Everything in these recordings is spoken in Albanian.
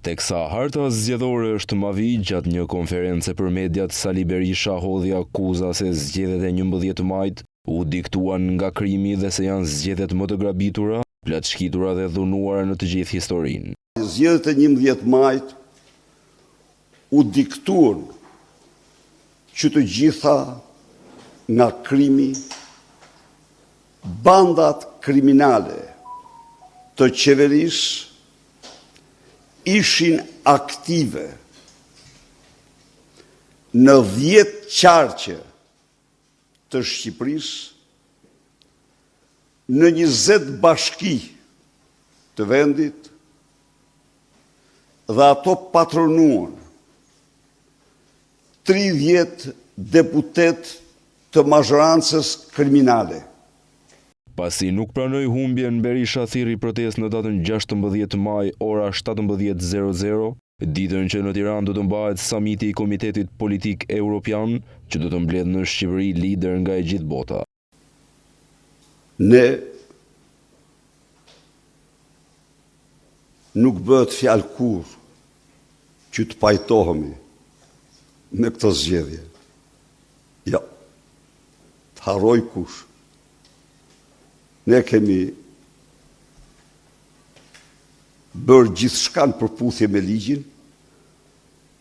Teksa harta zgjedhore është mavi, gjatë një konference për mediat Sali Berisha hodhi akuza se zgjedhjet e 11 majit u diktuan nga krimi dhe se janë zgjedhjet më të grabitura, plaçkitura dhe dhunuara në të gjithë historinë. Zgjedhjet e 11 majit u diktuan që të gjitha nga krimi, bandat kriminale të qeverisë ishin aktive në 10 qarqe të Shqipërisë, në 20 bashki të vendit dhe ato patronuan 30 deputetë të mazhorancës kriminale. Pasi nuk pranoi humbjen, Berisha thirri protestë në datën 16 maj, ora 17:00, ditën që në Tiranë do të mbahet samiti i Komitetit Politik Europian, që do të mbledhë në Shqipëri liderë nga e gjithë bota. Ne nuk bëhet fjalë kurrë që të pajtohemi me këto zgjedhje. Jo, të harrojë kush. Ne kemi bërë gjithçka në përputhje me ligjin,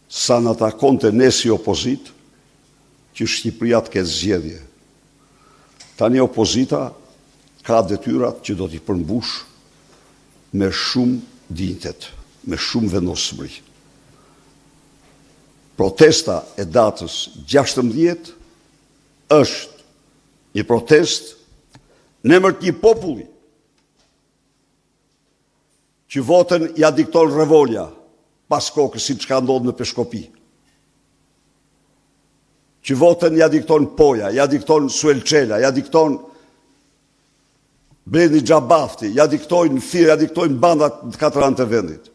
sa na takonte ne si opozitë, që Shqipëria të ketë zgjedhje. Tani opozita ka detyrat që do t'i përmbushë me shumë dinjitet, me shumë vendosmëri. Protesta e datës 16 është një protestë në emër të një populli që votën ia dikton revolja pas kokës siç ka ndodhur në Peshkopi. Që votën ia dikton Poja, ia dikton Suel Çela, ia dikton Blendi Xhabafti, ia diktojnë në Fier, ia diktojnë bandat në të katër anët e vendit.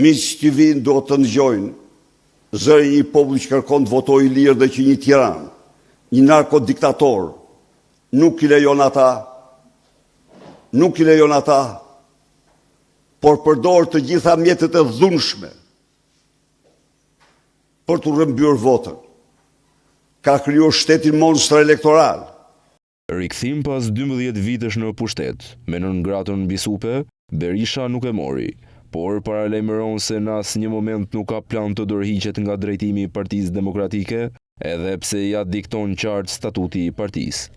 Miqtë që vijnë do të dëgjojnë zërin e një populli që kërkon të votojë i lirë dhe që një tiran, një narkodiktator, nuk i lejon ata, nuk i lejon ata, por përdor të gjitha mjetet e dhunshme për t'u rrëmbyer votën. Ka krijuar shtetin monstër elektoral. Rikthim pas 12 vitesh në pushtet, me non gratën mbi supe, Berisha nuk e mori, por paralajmëron se në asnjë moment nuk ka plan të dorëhiqet nga drejtimi i Partisë Demokratike, edhe pse ia dikton qartë statuti i partisë.